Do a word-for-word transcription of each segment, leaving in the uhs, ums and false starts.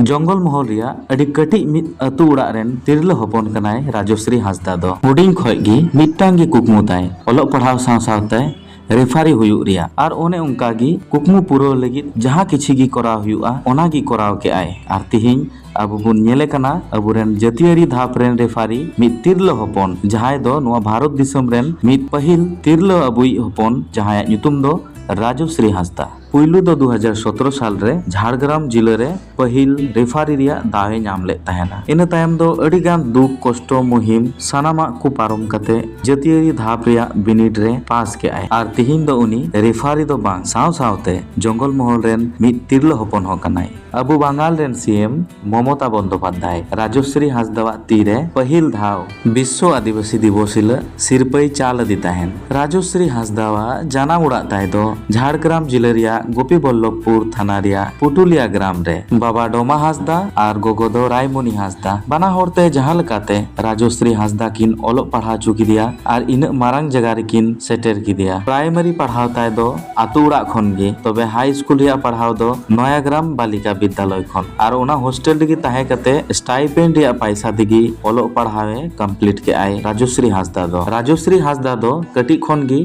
ᱡᱚᱝᱜᱚᱞ ᱢᱚᱦᱚᱞ ᱨᱮᱭᱟᱜ ᱟᱹᱰᱤ ᱠᱟᱹᱴᱤᱡ ᱢᱤᱫ ᱟᱹᱛᱩ ᱚᱲᱟᱜ ᱨᱮᱱ ᱛᱤᱨᱞᱟᱹ ᱦᱚᱯᱚᱱ ᱠᱟᱱᱟᱭ ᱨᱟᱡᱚᱥᱨᱤ ᱦᱟᱸᱥᱫᱟ ᱫᱚ᱾ ᱦᱩᱰᱤᱧ ᱠᱷᱚᱡ ᱜᱮ ᱢᱤᱫᱴᱟᱝ ᱜᱮ ᱠᱩᱠᱢᱩ ᱛᱟᱭ, ᱚᱞᱚᱜ ᱯᱟᱲᱦᱟᱣ ᱥᱟᱶ ᱥᱟᱶᱛᱮ ᱨᱮᱯᱷᱟᱨᱤ ᱦᱩᱭᱩᱜ ᱨᱮᱭᱟᱜ᱾ ᱟᱨ ᱚᱱᱮ ᱚᱱᱠᱟ ᱜᱮ ᱠᱩᱠᱢᱩ ᱯᱩᱨᱟᱹᱣ ᱞᱟᱹᱜᱤᱫ ᱡᱟᱦᱟᱸ ᱠᱤᱪᱷᱤ ᱜᱮ ᱠᱚᱨᱟᱣ ᱦᱩᱭᱩᱜᱼᱟ, ᱚᱱᱟ ᱜᱮ ᱠᱚᱨᱟᱣ ᱠᱮᱜᱼᱟᱭ᱾ ᱟᱨ ᱛᱤᱦᱤᱧ ᱟᱵᱚ ᱵᱚᱱ ᱧᱮᱞᱮ ᱠᱟᱱᱟ, ᱟᱵᱚᱨᱮᱱ ᱡᱟᱹᱛᱤᱭᱟᱹᱨᱤ ᱫᱷᱟᱯ ᱨᱮᱱ ᱨᱮᱯᱷᱟᱨᱤ ᱢᱤᱫ ᱛᱤᱨᱞᱟᱹ ᱦᱚᱯᱚᱱ, ᱡᱟᱦᱟᱸᱭ ᱫᱚ ᱱᱚᱣᱟ ᱵᱷᱟᱨᱚᱛ ᱫᱤᱥᱚᱢ ᱨᱮᱱ ᱢᱤᱫ ᱯᱟᱹᱦᱤᱞ ᱛᱤᱨᱞᱟᱹ ᱟᱵᱚᱭᱤᱡ ᱦᱚᱯᱚᱱ, ᱡᱟᱦᱟᱸᱭᱟᱜ ᱧᱩᱛᱩᱢ ᱫᱚ ᱨᱟᱡᱚᱥᱨᱤ ᱦᱟᱸᱥᱫᱟ᱾ ᱯᱩᱭᱞᱩ ᱫᱚ ᱫᱩ ᱦᱟᱡᱟᱨ ᱥᱚᱛᱨᱚ ᱥᱟᱞ ᱨᱮ ᱡᱷᱟᱲᱜᱨᱟᱢ ᱡᱤᱞᱟᱹ ᱨᱮ ᱯᱟᱹᱦᱤᱞ ᱨᱮᱯᱷᱟᱨᱤ ᱨᱮᱭᱟᱜ ᱫᱟᱣ ᱮ ᱧᱟᱢ ᱞᱮᱫ ᱛᱟᱦᱮᱱᱟ᱾ ᱤᱱᱟᱹ ᱛᱟᱭᱚᱢ ᱫᱚ ᱟᱹᱰᱤ ᱜᱟᱱ ᱫᱩᱠ ᱠᱚᱥᱴᱚ ᱢᱩᱦᱤᱢ ᱥᱟᱱᱟᱢᱟᱜ ᱠᱚ ᱯᱟᱨᱚᱢ ᱠᱟᱛᱮ ᱡᱟᱹᱛᱤᱭᱟᱹᱨᱤ ᱫᱷᱟᱯ ᱨᱮᱭᱟᱜ ᱵᱤᱱᱤᱰ ᱨᱮ ᱯᱟᱥ ᱠᱮᱜᱼᱟᱭ᱾ ᱟᱨ ᱛᱤᱦᱤᱧ ᱫᱚ ᱩᱱᱤ ᱨᱮᱯᱷᱟᱨᱤ ᱫᱚ ᱵᱟᱝ, ᱥᱟᱶ ᱥᱟᱶᱛᱮ ᱡᱚᱝᱜᱚᱞ ᱢᱚᱦᱚᱞ ᱨᱮᱱ ᱢᱤᱫ ᱛᱤᱨᱞᱟᱹ ᱦᱚᱯᱚᱱ ᱦᱚᱸ ᱠᱟᱱᱟᱭ᱾ ᱟᱵᱚ ᱵᱟᱝᱜᱟᱞ ᱨᱮᱱ ᱥᱤ ᱮᱢ ᱢᱚᱢᱚᱛᱟ ᱵᱚᱱᱫᱳᱯᱟᱫᱽᱫᱷᱟᱭ ᱨᱟᱡᱚᱥᱨᱤ ᱦᱟᱸᱥᱫᱟᱣᱟᱜ ᱛᱤᱨᱮ ᱯᱟᱹᱦᱤᱞ ᱫᱷᱟᱣ ᱵᱤᱥᱥᱚ ᱟᱹᱫᱤᱵᱟᱹᱥᱤ ᱫᱤᱵᱚᱥ ᱦᱤᱞᱟᱹᱜ ᱥᱤᱨᱯᱟᱹᱭ ᱪᱟᱞ ᱟᱫᱮ ᱛᱟᱦᱮᱱ᱾ ᱨᱟᱡᱚᱥᱨᱤ ᱦᱟᱸᱥᱫᱟᱣᱟᱜ ᱡᱟᱱᱟᱢ ᱚᱲᱟᱜ ᱛᱟᱭ ᱫᱚ ᱡᱷᱟᱲᱜᱨᱟᱢ ᱡᱤᱞᱟᱹ ᱨᱮᱭᱟᱜ ᱜᱳᱯᱤᱵᱚᱞᱞᱚᱵᱷᱯᱩᱨ ᱛᱷᱟᱱᱟ ᱨᱮᱭᱟᱜ ᱯᱩᱴᱩᱞᱤᱭᱟ ᱜᱨᱟᱢ ᱨᱮ᱾ ᱵᱟᱵᱟ ᱰᱚᱢᱟ ᱦᱟᱸᱥᱫᱟ ᱟᱨ ᱜᱚᱜᱚ ᱫᱚ ᱨᱟᱭᱢᱚᱱᱤ ᱦᱟᱸᱥᱫᱟ᱾ ᱵᱟᱱᱟ ᱦᱚᱲ ᱛᱮ ᱡᱟᱦᱟᱸ ᱞᱮᱠᱟᱛᱮ ᱨᱟᱡᱚᱥᱨᱤ ᱦᱟᱸᱥᱫᱟ ᱠᱤᱱ ᱚᱞᱚᱜ ᱯᱟᱲᱦᱟᱣ ᱦᱚᱪᱚ ᱠᱮᱫᱮᱭᱟ ᱟᱨ ᱤᱱᱟᱹᱜ ᱢᱟᱨᱟᱝ ᱡᱟᱭᱜᱟ ᱨᱮᱠᱤᱱ ᱥᱮᱴᱮᱨ ᱠᱮᱫᱮᱭᱟ᱾ ᱯᱨᱟᱭᱢᱟᱨᱤ ᱯᱟᱲᱦᱟᱣ ᱛᱟᱭ ᱫᱚ ᱟᱛᱳ ᱚᱲᱟᱜ ᱠᱷᱚᱱ ᱜᱮ, ᱛᱚᱵᱮ ᱦᱟᱭ ᱥᱠᱩᱞ ᱨᱮᱭᱟᱜ ᱯᱟᱲᱦᱟᱣ ᱫᱚ ᱱᱚᱭᱟᱜᱨᱟᱢ ᱵᱟᱞᱤᱠᱟ ᱵᱤᱫᱽᱫᱟᱞᱚᱭ ᱠᱷᱚᱱ᱾ ᱟᱨ ᱚᱱᱟ ᱦᱳᱥᱴᱮᱞ ᱨᱮᱜᱮ ᱛᱟᱦᱮᱸ ᱠᱟᱛᱮ ᱥᱴᱟᱭᱯᱮᱱᱰ ᱨᱮᱭᱟᱜ ᱯᱟᱭᱥᱟ ᱛᱮᱜᱮ ᱚᱞᱚᱜ ᱯᱟᱲᱦᱟᱣ ᱮ ᱠᱚᱢᱯᱞᱤᱴ ᱠᱮᱜᱼᱟᱭ ᱨᱟᱡᱚᱥᱨᱤ ᱦᱟᱸᱥᱫᱟ ᱫᱚ᱾ ᱨᱟᱡᱚᱥᱨᱤ ᱦᱟᱸᱥᱫᱟ ᱫᱚ ᱠᱟᱹᱴᱤᱡ ᱠᱷᱚᱱ ᱜᱮ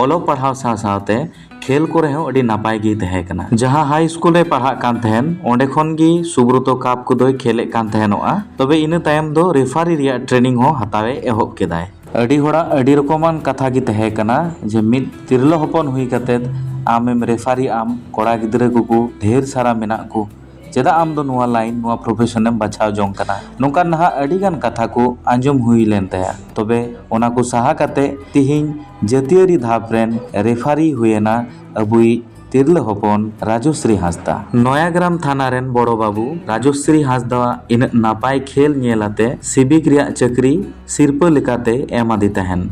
ᱚᱞᱚᱜ ᱯᱟᱲᱦᱟᱣ ᱥᱟᱶ ᱥᱟᱶᱛᱮ ᱠᱷᱮᱞ ᱠᱚᱨᱮ ᱦᱚᱸ ᱟᱹᱰᱤ ᱱᱟᱯᱟᱭ ᱜᱮᱭ ᱛᱟᱦᱮᱸ ᱠᱟᱱᱟ᱾ ᱡᱟᱦᱟᱸ ᱦᱟᱭ ᱥᱠᱩᱞ ᱨᱮ ᱯᱟᱲᱦᱟᱜ ᱠᱟᱱ ᱛᱟᱦᱮᱱ, ᱚᱸᱰᱮ ᱠᱷᱚᱱ ᱜᱮ ᱥᱩᱵᱨᱚᱛᱚ ᱠᱟᱯ ᱠᱚᱫᱚᱭ ᱠᱷᱮᱞᱮᱫ ᱠᱟᱱ ᱛᱟᱦᱮᱱᱚᱜᱼᱟ᱾ ᱛᱚᱵᱮ ᱤᱱᱟᱹ ᱛᱟᱭᱚᱢ ᱫᱚ ᱨᱮᱯᱷᱟᱨᱤ ᱨᱮᱭᱟᱜ ᱴᱨᱮᱱᱤᱝ ᱦᱚᱸ ᱦᱟᱛᱟᱣ ᱮ ᱮᱦᱚᱵ ᱠᱮᱫᱟᱭ᱾ ᱟᱹᱰᱤ ᱦᱚᱲᱟᱜ ᱟᱹᱰᱤ ᱨᱚᱠᱚᱢᱟᱱ ᱠᱟᱛᱷᱟ ᱜᱮ ᱛᱟᱦᱮᱸ ᱠᱟᱱᱟ ᱡᱮ ᱢᱤᱫ ᱛᱤᱨᱞᱟᱹ ᱦᱚᱯᱚᱱ ᱦᱩᱭ ᱠᱟᱛᱮᱫ ᱟᱢᱮᱢ ᱨᱮᱯᱷᱟᱨᱤ ᱟᱢ, ᱠᱚᱲᱟ ᱜᱤᱫᱽᱨᱟᱹ ᱠᱚᱠᱚ ᱰᱷᱮᱨ ᱥᱟᱨᱟ ᱢᱮᱱᱟᱜ ᱠᱚ, ᱪᱮᱫᱟᱜ ᱟᱢ ᱫᱚ ᱱᱚᱣᱟ ᱞᱟᱭᱤᱱ, ᱱᱚᱣᱟ ᱯᱨᱚᱯᱷᱮᱥᱚᱱ ᱮᱢ ᱵᱟᱪᱷᱟᱣ ᱡᱚᱝ ᱠᱟᱱᱟ? ᱱᱚᱝᱠᱟᱱ ᱱᱟᱦᱟᱜ ᱟᱹᱰᱤ ᱜᱟᱱ ᱠᱟᱛᱷᱟ ᱠᱚ ᱟᱸᱡᱚᱢ ᱦᱩᱭ ᱞᱮᱱ ᱛᱟᱭᱟ᱾ ᱛᱚᱵᱮ ᱚᱱᱟ ᱠᱚ ᱥᱟᱦᱟ ᱠᱟᱛᱮ ᱛᱤᱦᱤᱧ ᱡᱟᱹᱛᱤᱭᱟᱹᱨᱤ ᱫᱷᱟᱯ ᱨᱮᱱ ᱨᱮᱯᱷᱟᱨᱤ ᱦᱩᱭᱮᱱᱟ ᱟᱵᱚᱭᱤᱡ ᱛᱤᱨᱞᱟᱹ ᱦᱚᱯᱚᱱ ᱨᱟᱡᱚᱥᱨᱤ ᱦᱟᱸᱥᱫᱟ᱾ ᱱᱚᱭᱟᱜᱨᱟᱢ ᱛᱷᱟᱱᱟ ᱨᱮᱱ ᱵᱚᱲᱚ ᱵᱟᱹᱵᱩ ᱨᱟᱡᱚᱥᱨᱤ ᱦᱟᱸᱥᱫᱟᱣᱟᱜ ᱤᱱᱟᱹᱜ ᱱᱟᱯᱟᱭ ᱠᱷᱮᱞ ᱧᱮᱞ ᱟᱛᱮ ᱥᱤᱵᱤᱠ ᱨᱮᱭᱟᱜ ᱪᱟᱹᱠᱨᱤ ᱥᱤᱨᱯᱟᱹ ᱞᱮᱠᱟᱛᱮ ᱮᱢ ᱟᱫᱮ ᱛᱟᱦᱮᱱ᱾